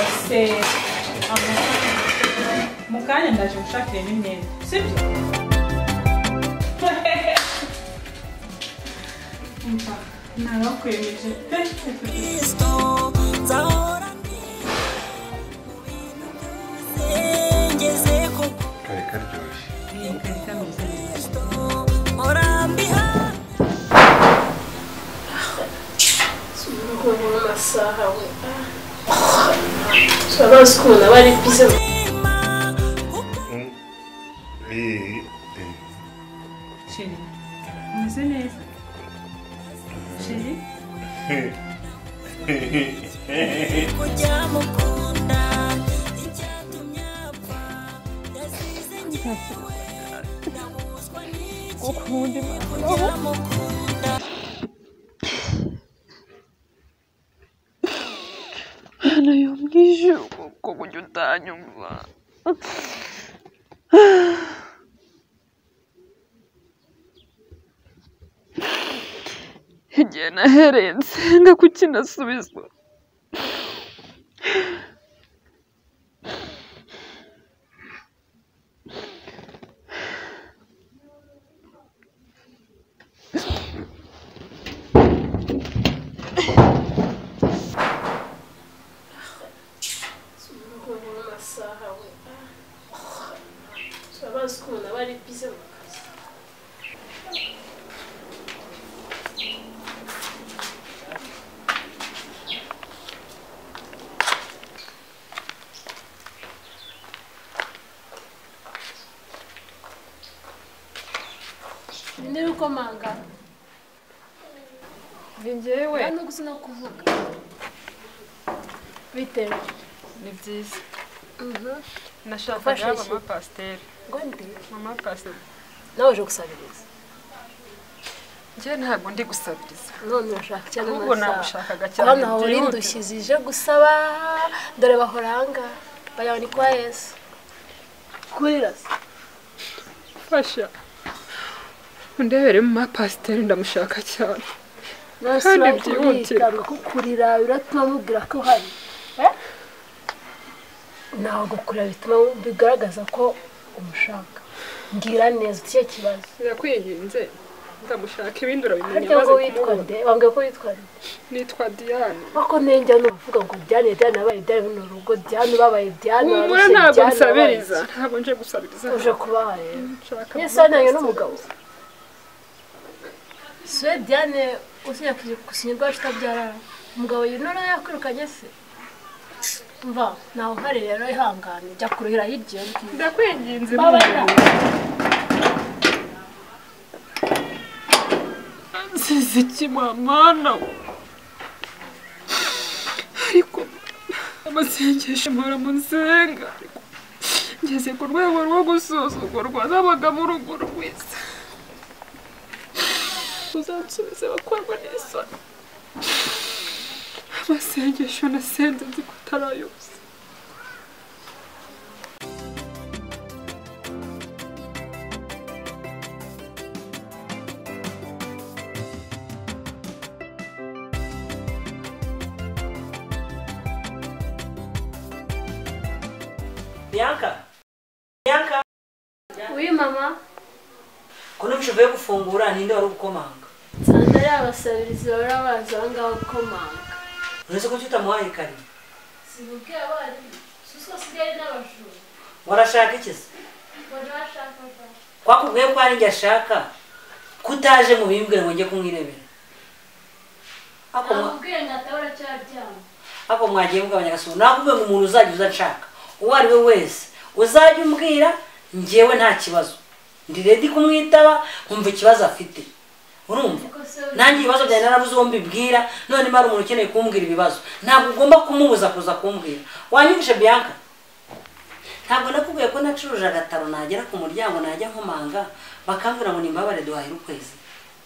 Rwose mu kanya ndaje gushakira n'imyenda, sibyo? Umva, narakwemeje pe. Kari karyoshye. Kari kameze neza. Amasaha we turabazi ko umuntu aba ari bize. Chérie, umeze neza? Chérie? Mana yo mw'ijuru kuko kujya utanyumva. Igihe nahereye nsenga kuki nasubizwa. Turabazi ko umuntu aba ari bize mu kazi. Ninde ukomanga? Ni njyewe. Hano gusa no kuvuga. Bite? Ni byiza. Nashakaga mama pasiteri. Ngo nde? Mama pasiteri. Nawe uje gusabiriza? Njye ntabwo ndi gusabiriza. None urashaka cyane ahubwo nagushakaga cyane. Hano hahora indushyi zije gusaba, dore bahoranga bayabona kwa Yesu. Kurira se. Fasha. Undebere mama pasiteri ndamushaka cyane. Kandi byihutirwa. Kukurira biratuma mubwira ko hari. Ntabwo kurira bituma bigaragaza ko umushaka. Mbwira neza icyo kibazo. Ndakwinginze ndamushaka ibindi urabimenya maze kumubona. Wambwiye ko witwa nde? Nitwa Diane. Wako nenge nuvuga ngo Diane Diane abaye Diane mu rugo Diane babaye Diane. Humura ntabwo nsabiriza, ntabwo nje gusabiriza. Uje kubaha rero. Yesu ananye n'umugabo. Swe Diane usinya gusinyirwa utabyara. Umugabo yinora yakwirukanye se. Mva naho hari rero ihangane jya kuruhira hirya. Ndakwinginze mbabarira. Nzize iki mama? Ariko amasengesho mpora mu nsenga ngeze ku rwego rwo gusuzugurwa nabaga mu rugo rwiza. Uzansubize bakorwa n'isoni. Amasengesho nasenze nzi ko atarayoza. Bianca. Bianca. Oui mama. Kono mshoboye gufungura ninde wari gukomanga? Nsanze ari abasabirizi bahora baza aho ngaho gukomanga. Uretse ko tutamuhaye kare. Simubwiye abarimu. Suso asigaye n'abajura. Warashaka iki se? Warashaka. Kwakubwiye ko ari njye ashaka kutaje mu bimbwire ngo njye kumwirebera. Ako mubwiye ngatabara cyaryama. Ako mwagiye mugabanya gasoro. Nakubwiye ngo umuntu uzajya uza nshaka. Uwo ari we wese uzajya umbwira njyewe nta kibazo. Ndi ready kumwitaba nkumva ikibazo afite. Urumva? Nanjye ibibazo byanjye narabuze uwo mbibwira, none mara umuntu ukeneye kumbwira ibibazo. Ntabwo ugomba kumubuza kuza kumbwira. Wanyumvishe Bianca? Ntabwo nakubwiye ko nacuruje agataro nagera ku muryango najya nkomanga bakambwira ngo nimbabare duhahira ukwezi.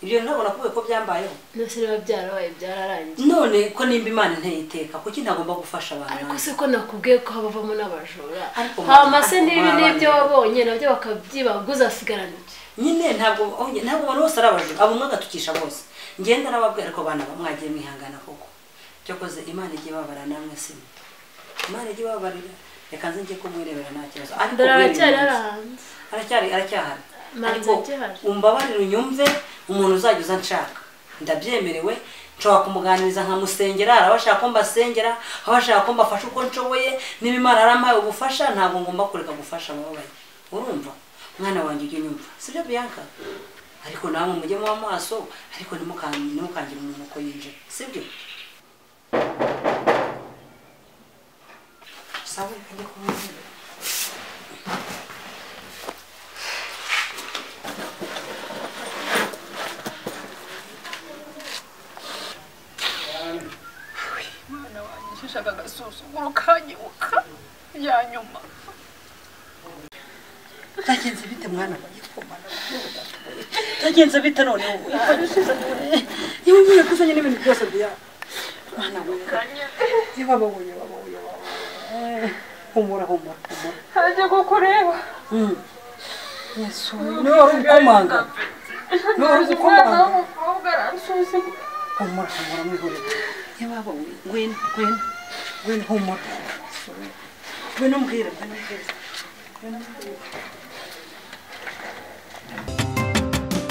Ibyo ntabwo nakubwiye ko byambayeho. Nose niba byarabaye byararangiye. None ko nimba Imana inteye iteka kuki ntagomba gufasha abantu? Ariko se ko nakubwiye ko habavamo n'abajura. Hama se niba n'ibyo wabonye nabyo bakabyibaguza asigarana iki? Nyine ntabwo abantu bose ari abajura, abo umwe agatukisha bose. Ngenda nababwira ko bana bamwagiye mwihangana koko. Cyokoze Imana igiye babara namwe si. Imana ijye ibabarira. Reka nze njye kumwirebera nta kibazo. Ariko aracyari hanze. Aracyari aracyahari. Ariko umbabarire unyumve, umuntu uzajya uza nshaka. Ndabyemerewe, nshobora kumuganiriza nkamusengera, arabashaka ko mbasengera, abashaka ko mbafasha uko nshoboye, niba Imana yarampaye ubufasha ntabwo ngomba kureka gufasha abababaye. Urumva? Mwana wanjye ujye unyumva. Sibyo Bianca? Ariko namwe mujye mu amaso, ariko ntimukangire umuntu uko yinjira. Sibyo? Sawa, reka njye kumubwira. Mwana wanjye nshaka agasuzuguro kanyibuka ya nyuma. Byagenze bite mwana wanjye? Byagenze bite noneho? Niba ugiye kuzanye n'ibintu byose bya mwana wanjye. Niba babonye babonye. Humura humura humura. Haje kukureba. Yesu, niwe wari ukomanga. Niwe wari ukomanga. Umukobwa aransuzugura. Humura humura mwihorere. Niba babonye ngwino ngwino ngwino humura. Ngwino mbwira ngwino mbwira.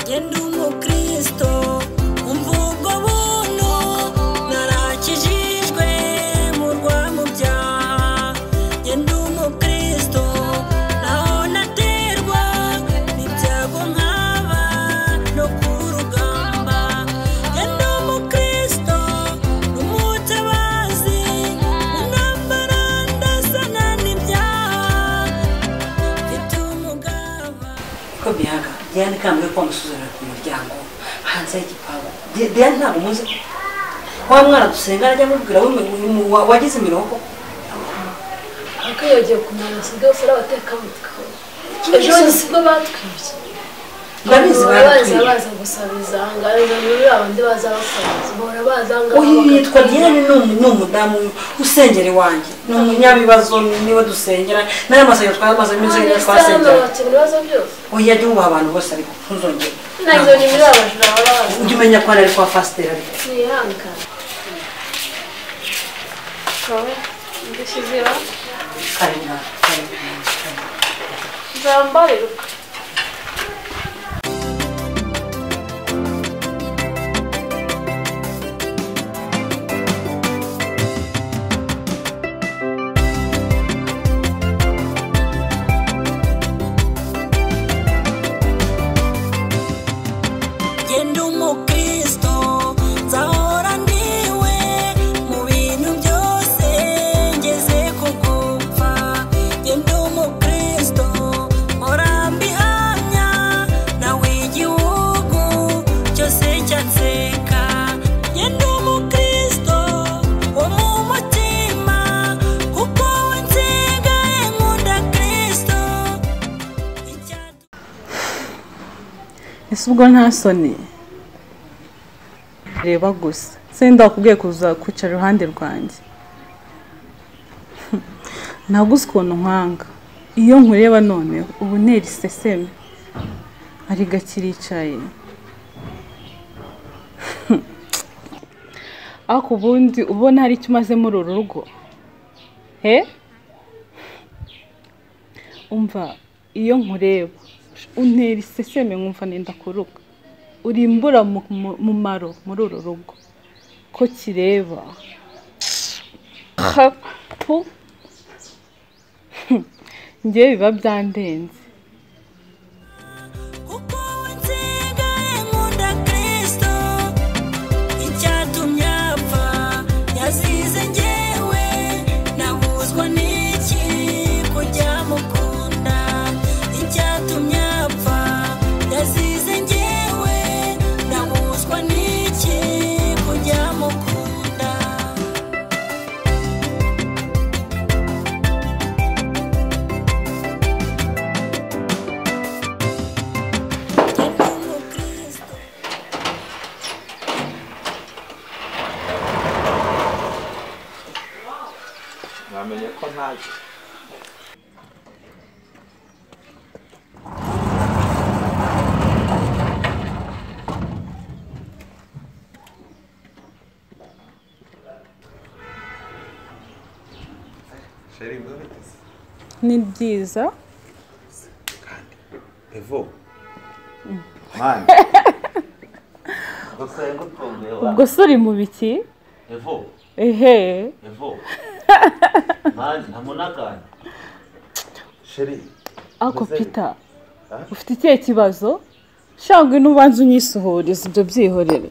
Genda umukristo umva ubwo buntu narakijijwe mu rwamubyaha. Genda umukristo naho naterwa n'ibyago nkaba no ku rugamba. Genda umukristo n'umutabazi mu ntambara ndasana n'ibyaha mfite umugaba. Ko Bianca, Diane kambwe ko amusuzana ku muryango hanze y'igipangu. Diane ntabwo muzi. Wa mwana dusenga arajya amubwira wagize imirongo. Ariko yagiye kumara asigaye usara abatekamutwe. Ejo sibwo batwibye. Ndabizi baratwibye. Baza gusabiza ngaza muri abandi baza basabiza. Bahora baza ngaho. Uyu yitwa Diane ni umudamu usengera iwanjye. Ni umunyabibazo niwe dusengera. N'aya masengesho twamaze iminsi ine twasengera. Ibibazo byose. Oya jya wubaha abantu bose ariko ntuzongere. Nazo ni muri abajura babaza. Ujye umenya ko ari kwa pasiteri ariko. Nihangane. Wowe ndishyizira. Karina, karina. Nzambarirwa. Genda umukristo nzahora ndiwe mu bintu byose ngeze kugupfa. Genda umukristo mpora mbihamya nawe igihugu cyose cyanseka. Genda umukristo wo mu mutima kuko nsigaye nkunda Kristo. Ese ubwo nta soni reba gusa sindakubwiye kuza kwicara iruhande rwanjye. Naguze ukuntu nkwanga iyo nkureba noneho ubu ntera iseseme ari gakiricaye. Ariko ubundi ubona hari icyo umaze muri uru rugo. He? Umva iyo nkureba untera iseseme nkumva nenda kuruka. Uri imbura mumaro muri uru rugo ko kireba. Njye biba byandenze. Kuko nsigaye nkunda Kristo icyatumye apfa yazize njyewe nabuzwa n'iki kujya mukunda. Icyatumye apfa yazize njyewe nabuzwa n'iki kujya mukunda. Genda umukristo. Namenye ko ntaje. Chéri, mwiza. Ni byiza. Kandi Evo. Man. Ubwo se uri mu biki? Evo. Ehe. Evo. Man, ntamunagana. Chéri. Ako Peter. Ufite ikihe kibazo? Shangwe n'ubanza unyisuhuriza ibyo byihorere.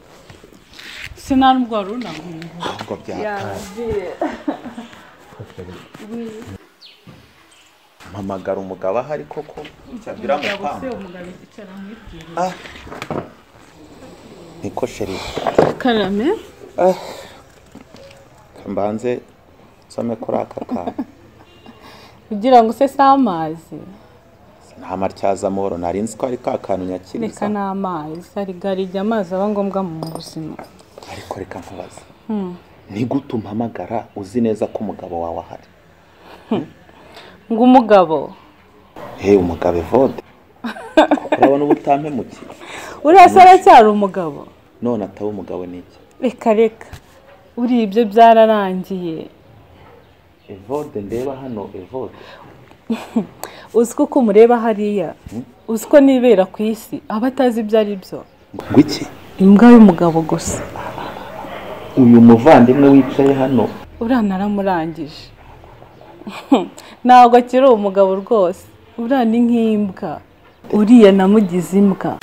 Sinarubwo runankungu. Ahubwo byataye. Mpamagara umugabo ahari koko cyabira mupamba. Ah. Niko chéri. Karame. Ah. Mbanze nsome kuri aka kantu. Kugira ngo se samazi. Nta matyaza moro nari nzi ko ari ka kantu nyakiriza. Reka n'amazi ari gari rya amazi aba ngombwa mu buzima. Ariko reka nkubaze. Ni gute umpamagara uzi neza ko umugabo wawe ahari? Ngo umugabo? He umugabo Evode. Urabona ubutampemukiye. Uriya se aracyari umugabo? None ataba umugabo niki? Reka reka. Uri ibyo byararangiye. Evode ndeba hano Evode. Uzi ko uko umureba hariya, uzi ko nibera ku isi aba atazi ibyo ari byo. Ngo iki? Imbwa y'umugabo gusa. Uyu muvandimwe wicaye hano uriya naramurangije. Ntabwo akiri umugabo rwose, uriya ni nk'imbwa. Uriya namugize imbwa.